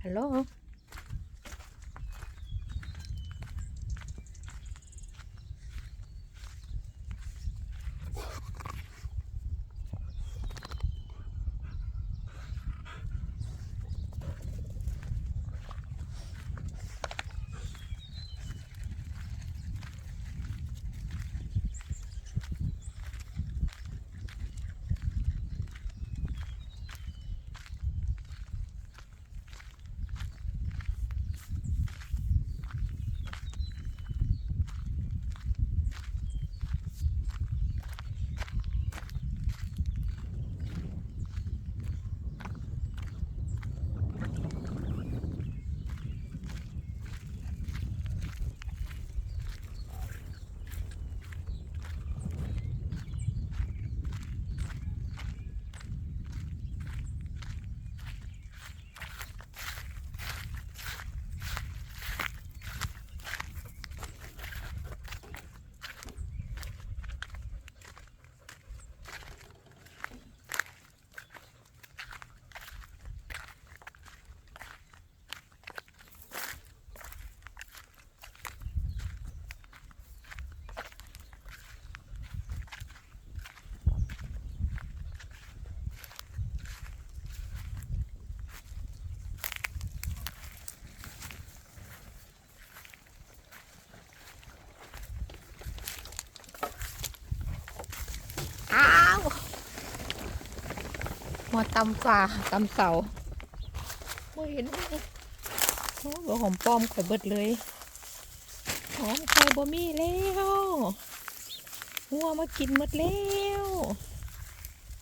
ຮັນໂຫຼ. ອ້າວ ຫົວຕຳຝາຕຳເສົາ ບໍ່ເຫັນ ໂອ້ ເບິ່ງຫອມປ້ອມຂ້ອຍເບິດເລີຍ ຫອມຂ້ອຍບໍ່ມີແລ້ວ ງົວມາກິນໝົດແລ້ວ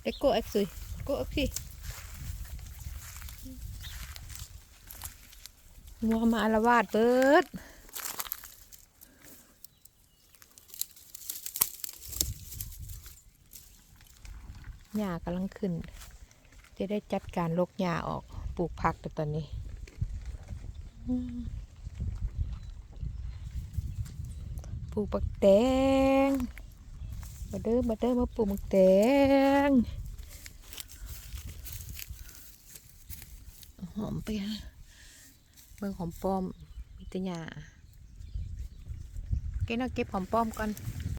ເດໂກເອັກຊິ ໂກເອັກຊິ ງົວມາອາລະວາດເບິດ. ຫຍ້າກຳລັງຂຶ້ນ ຈະໄດ້ຈັດການລົກຫຍ້າອອກ ປູກຜັກແລ້ວຕອນນີ້ ອືມ ປູກບັກແຕງ ມາເດີ ມາເດີ ມາປູກບັກແຕງ ຫອມໄປ ເບິ່ງຫອມປ້ອມ ມີແຕ່ຫຍ້າ ເກັບເນາະ ເກັບຫອມປ້ອມກ່ອນ